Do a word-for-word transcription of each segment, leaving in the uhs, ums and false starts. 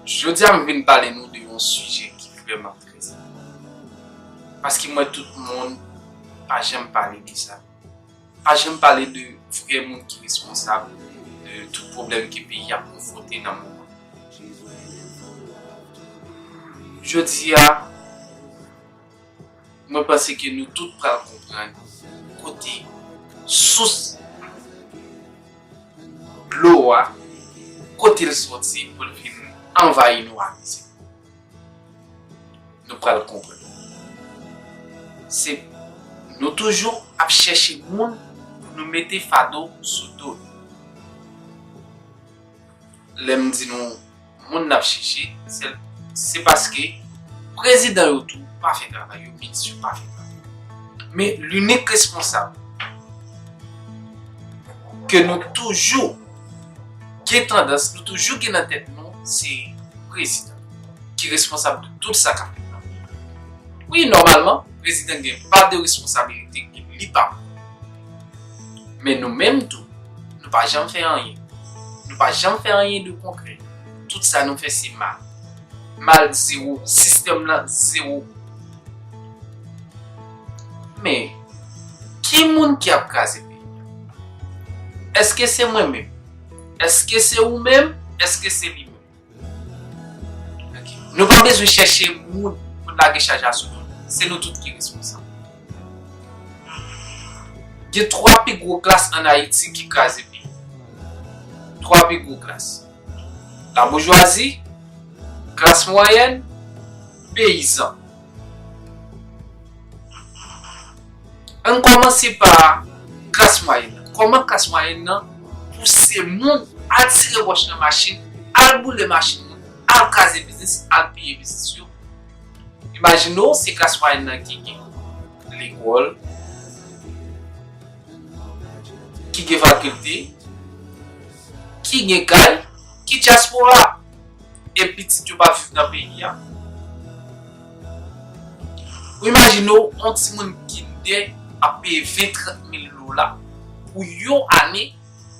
Jodi a, m vin pale nou de yon sijè ki vrèman trè enpòtan. Paske m wè tout moun pa janm pale de sa. Pa janm pale de vrè moun ki responsab de tout pwoblèm ke peyi a konfwonte nan moman. Jodi a, mwen panse ke nou tout pral konprann kote sous dlo a, kote l soti pou l vin anvayi nou ak mizè. Nou pral konprann. Se nou toujou ap chèche moun pou nou mete fado sou do yo. Lè m di nou moun n ap chèche, se, se paske prezidan yo tou pa fè travay yo, minis yo pa fè travay yo. Men linik responsab ke nou toujou gen tandans, nou toujou gen nan tèt nou, se prezidan ki responsab de tout sa k ap fèt nan peyi a. Wi, nòmalman, prezidan gen pa de responsabilite ke li pa pran. Men nou menm tou, nou pa janm fè anyen. Nou pa janm fè anyen de konkrè. Tout sa nou fè se mal. Mal zewo, sistèm lan zewo. Men, ki moun ki ap kraze peyi a? Èske se mwen menm? Èske se ou menm? Èske se li menm? Ok. Nou pa bezwen chèche moun pou n lage chaj la sou do l. Se nou tout ki responsab. Gen twa pi gwo klas ann Ayiti ki kraze peyi. Twa pi gwo klas. Laboujwazi, klas mwayèn, peyizan. Ann kòmanse pa klas mwayèn nan. Kòman klas mwayèn nan pouse moun al tire wòch nan machin, al boule machin moun, al kraze biznis, al piye biznis yo? Imajine w, se klas mwayèn nan ki gen lekòl, ki gen fakilte, ki gen kay, ki dyaspora, e pitit yo pa viv nan peyi a. Ou imajine w, yon timoun kinder ap peye ven, trant mil dola pou yon ane,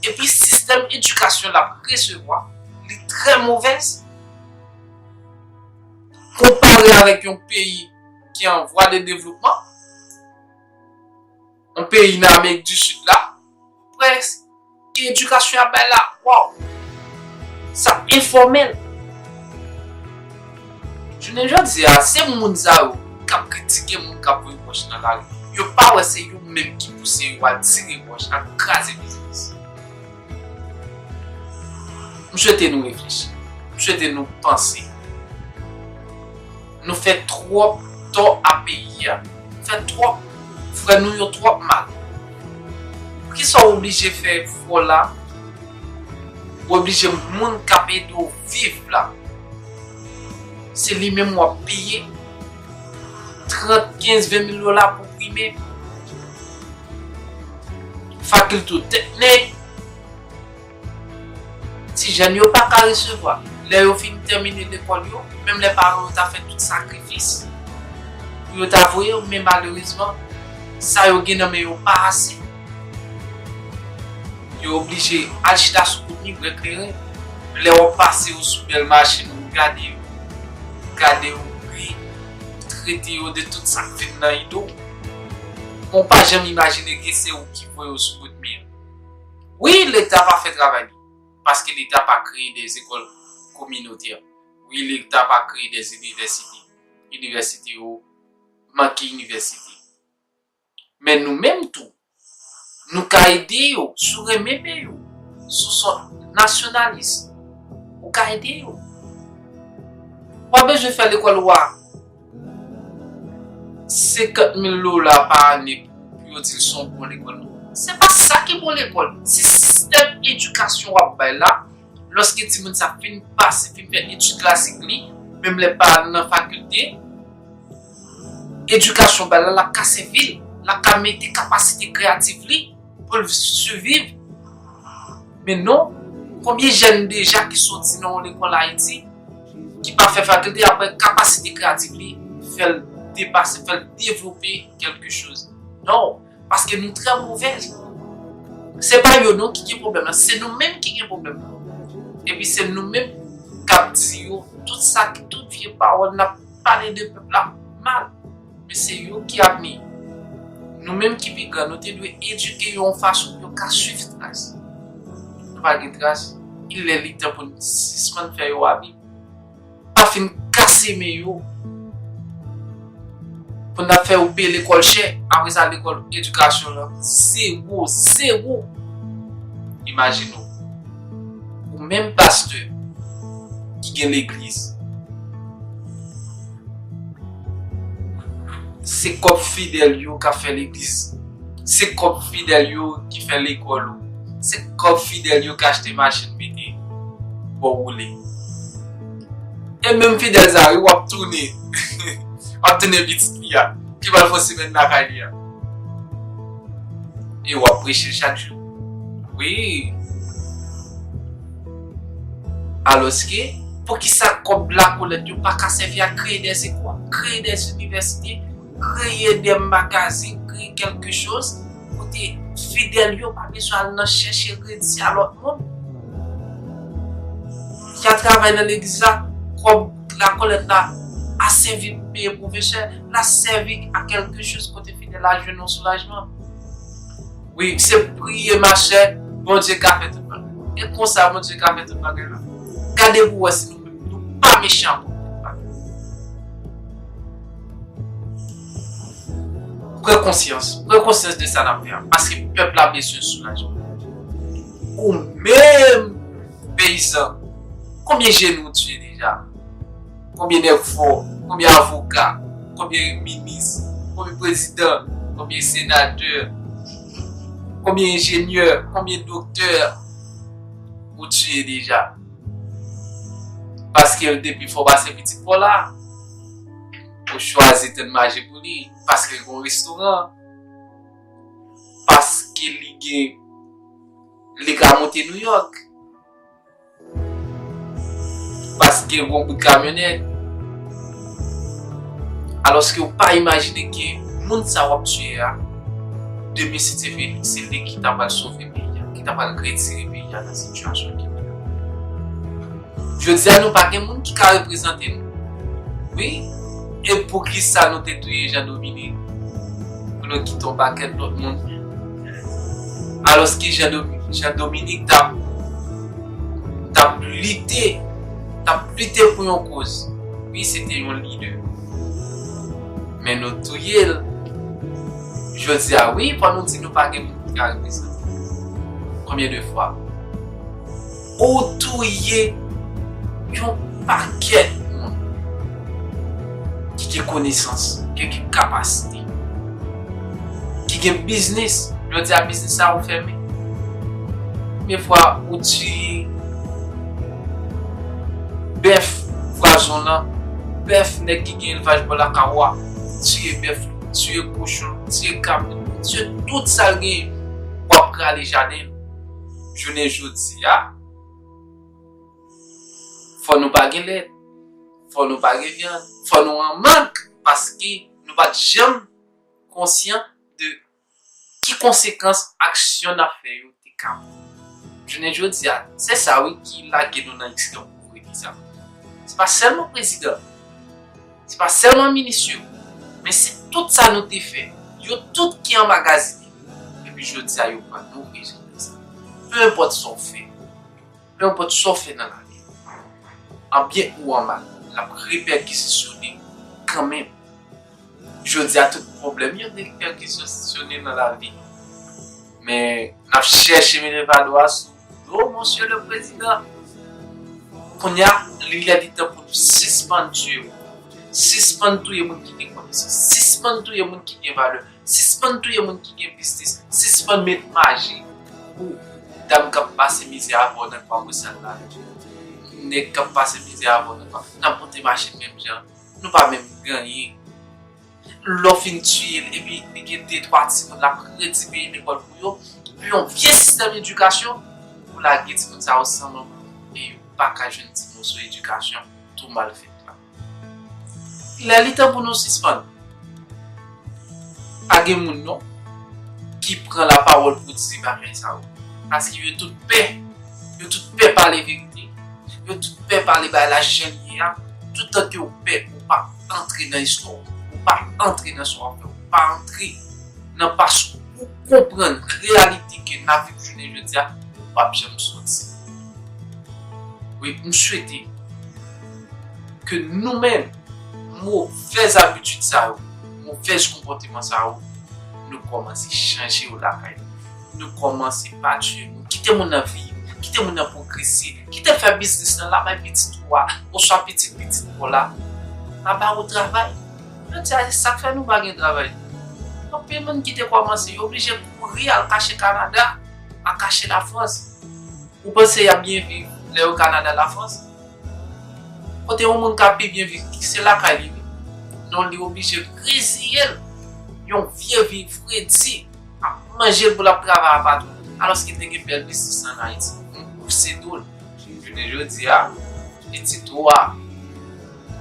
epi sistèm edikasyon l ap resevwa, li trè movèz, konpare avèk yon peyi ki an vwa de devlopman, yon peyi nan Amerik di Sid la, prèske, e edikasyon y ap bay la, waw, sa enfòmèl. Jounen jodi a, se moun sa yo k ap kritike moun k ap voye wòch nan lari. Yo pa wè se yo menm ki pouse yo al tire wòch, al kraze biznis. M swete nou reflechi. M swete nou panse. Nou fè twòp tò a peyi a. Nou fè twòp, frè nou yo twòp mal. Poukisa w oblije fè efò la? W oblije moun k ap ede w viv la. Se li menm w ap peye trant, kenz, ven mil dola pou prime. Fakilte w teknik, ti jèn yo pa ka resevwa. Lè yo fin tèmine lekòl yo, menm lè paran yo ta fè tout sakrifis pou yo ta voye yo, men malerezman, sa yo gen nan men yo pa ase. Yo oblije al chita sou kout mi, bwè kleren. Lè w ap pase yo sou bèl machin, ou gade yo, gade yo ri, trete yo de tout sa k vin nan ido w. Ou pa janm imajine ke se ou ki voye yo sou kout mi an. Wi, Leta pa fè travay li, paske Leta pa kreye de zekòl kominotè. Wi, Leta pa kreye de inivèsite. Inivèsite yo manke inivèsite. Men nou menm tou, nou ka ede yo, si w renmen peyi w, si w se yon nasyonalis, ou ka ede yo. W pa bezwen fè lekòl ou a senkant mil dola pa ane pou yo di l se yon bon lekòl, non. Se pa sa ki bon lekòl. Se sistèm edikasyon w ap bay la. Lòske timoun sa fin pase, fin fè etid klasik li, menm lè pa al nan fakilte, edikasyon bay la, l ap ka sèvi l, l ap ka mete kapasite kreyatif li pou l siviv. Men non, konbyen jèn deja ki soti nan yon lekòl Ayiti, ki pa fè fakilte, apre kapasite kreyatif li fè l depase, fè l devlope kèlke choz? Non, paske nou trè movèz. Se pa yo non ki gen pwoblèm nan, se nou menm ki gen pwoblèm nan. Epi se nou menm k ap di yo tout sa, tout vye pawòl n ap pale de pèp la mal. Men se yo ki ap ni. Nou menm ki pi gran, nou te dwe edike yo yon fason pou yo ka swiv tras. Nou pa gen tras, li lè li tan pou n sispann fè yo abi. Pa fin kase men yo pou n ap fè yo peye lekòl chè. Apre sa, lekòl, edikasyon lan, zewo, zewo. Imajine w, ou menm pastè ki gen legliz, se kòb fidèl yo k ap fè legliz. Se kòb fidèl yo ki fè lekòl ou. Se kòb fidèl yo ki achte machin mete bò woule. E menm fidèl sa yo, w ap tounen. W ap tounen pitit li a. Ki pral fè yon semèn lakay li a. E w ap preche l chak jou. Wi. Alòske, poukisa kòb lakolèt yo pa ka sèvi a kreye dè lekòl, kreye dè inivèsite, kreye dè magazin, kreye kèlke choz, kote fidèl yo pa bezwen al nan chèche redi a lòt moun? Ki a travay nan legliz la, kòb lakolèt la a sèvi pou peye pwofesè, l a sèvi a kèlke choz kote fidèl la jwenn yon soulajman. Wi, se priye, machè, Bondye ka fè tout bagay. E konsa Bondye ka fè tout bagay la. Gade pou wè si nou menm nou pa mechan pou tout bagay. Pran konsyans, pran konsyans de sa n ap fè a, paske pèp la bezwen soulajman. Ou menm, peyizan, konbyen jeni w tiye deja? Konbyen nèg fò? Konbyen avoka? Konbyen minis? Konbyen prezidan? Konbyen senatè? Konbyen enjenyè? Konbyen doktè ou tiye deja? Paske l te pi fò pase pitit pa w la, ou chwazi tann mache pou li, paske l gen yon restoran, paske li gen, li ka monte Nouyòk, paske l gen yon bout kamyonèt. Alòske w pa imajine ke moun sa w ap tiye a, demen si Dye vle, se li ki ta pral sove peyi a, ki ta pral retire peyi a nan sitiyasyon ke li ye la. Jodi a, nou pa gen moun ki ka reprezante nou. Wi, e poukisa nou te touye Jean Dominique? Pou nou kite yon pakèt lòt moun. Alòske Jean Domi-, Jean Dominique t ap, t ap lite, t ap lite pou yon koz. Wi, se te yon lidè. Men nou touye l. Jodi a, wi, fò nou di nou pa gen moun ki ka reprezante. Konbyen de fwa? Ou touye yon pakèt moun ki gen konesans, ki gen kapasite, ki gen biznis. Jodi a, biznis sa yo fèmen. Konbyen fwa ou tiye bèf vwazon nan, bèf nèg ki gen elvaj bò lakay ou a, tiye bèf, tiye kochon, tiye kabrit, tiye tout sa l genyen, w ap rale jaden l. Jounen jodi a, fò nou pa gen lèt, fò nou pa gen vyann, fò nou an mank, paske nou pa t janm konsyan de ki konsekans aksyon n ap fè yo te ka pote. Jounen jodi a, se sa wi ki lage nou nan ekstrèm povrete sa. Se pa sèlman prezidan, se pa sèlman minis yo, men se tout sa nou te fè, yo tout ki anmagazine. Epi jodi a, yo pran nou rezilta sa. Pe enpòt sa w fè, pe enpòt sa w fè nan lavi, an byen ou an mal, l ap repèkisyone kanmenm. Jodi a, tout pwoblèm yo repèkisyone nan lavi. Men, n ap chèche mete fado a sou do Monsye le Prezidan. Kounye a, li lè li tan pou nou sispann tiye moun. Sispann touye moun ki gen konesans. Sispann touye moun ki gen valè. Sispann touye moun ki gen biznis. Sispann met maji pou dam k ap pase mizè avè w nan Kwa Bosal la. Nèg k ap pase mizè avè w nan Kwa, n ap monte machin menm jan. Nou pa menm gen anyen. Lè w fin tiye l, epi li gen de twa timoun l ap redi peye lekòl pou yo, pou yon vye sistèm edikasyon, pou lage timoun sa yo san manman, e yo pa ka jwenn ti moso edikasyon tou mal fèt la. Lè li tan pou nou sispann. Pa gen moun non ki pran lapawòl pou di bagay sa yo. Paske yo tout pè. Yo tout pè pale verite. Yo tout pè pale bagay la jan l ye a. Toutan ke w pè, ou pa antre nan istwa w, ou pa antre nan sa w ap fè, ou pa antre nan pas ou, ou konprann reyalite ke n ap viv jounen jodi a, ou p ap janm soti. Wi, m swete ke nou menm, movèz abitid sa yo, movèz konpòteman sa yo, nou kòmanse chanje yo lakay nou. Nou kòmanse pa tiye moun. Kite moun nan viv, kite moun nan pwogrese, kite l fè biznis nan, l a bay pitit ou a, oswa pitit pitit ou la. L a ba ou travay. Jodi a, se sa k fè nou pa gen travay. Anpil moun ki te kòmanse, yo oblije kouri al kache Kanada, al kache Lafrans. Ou panse y ap byen viv lè yo Kanada, Lafrans? Kote yon moun ka pi byen viv, se lakay li wi. Non, li oblije reziye l. Yon vye vi fredi, ap manje l pou l ap travay apa tou. Alòske te gen bèl biznis an Ayiti. M pouse do l. Jounen jodi a, pitit ou a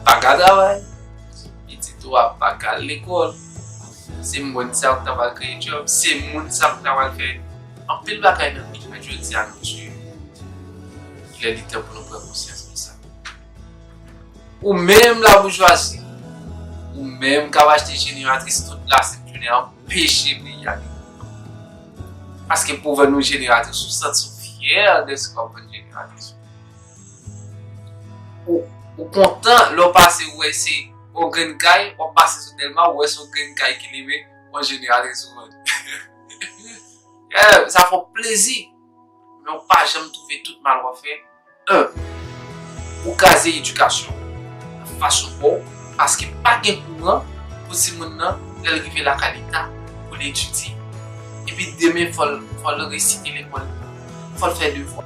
pa ka travay. Pitit ou a pa ka al lekòl. Se moun sa yo ki ta pral kreye djòb. Se moun sa yo ki ta pral fè anpil bagay nan peyi a. Jodi a, nou tiye. Lè li tan pou nou pran konsyans de sa. Ou menm laboujwazi, ou menm k ap achte jeneratris tout lasent jounen an, anpeche peyi a devlope. Paske pou w vann yon jeneratris, ou santi w fyè dèske w ap vann jeneratris. Ou, ou kontan lè w pase, ou wè se yon grenn kay, w ap pase sou Dèlma, ou wè se yon grenn kay ki leve, yon jeneratris ou vann. Yeah, sa fè w plezi. Men w pa janm twouve tout mal w ap fè. En, ou kraze edikasyon nan fason pa w, paske pa gen kouran pou timoun nan, lè l rive lakay li ta, pou l etidye. Epi demen, fò l, fò l resite lekòl, fò l fè devwa.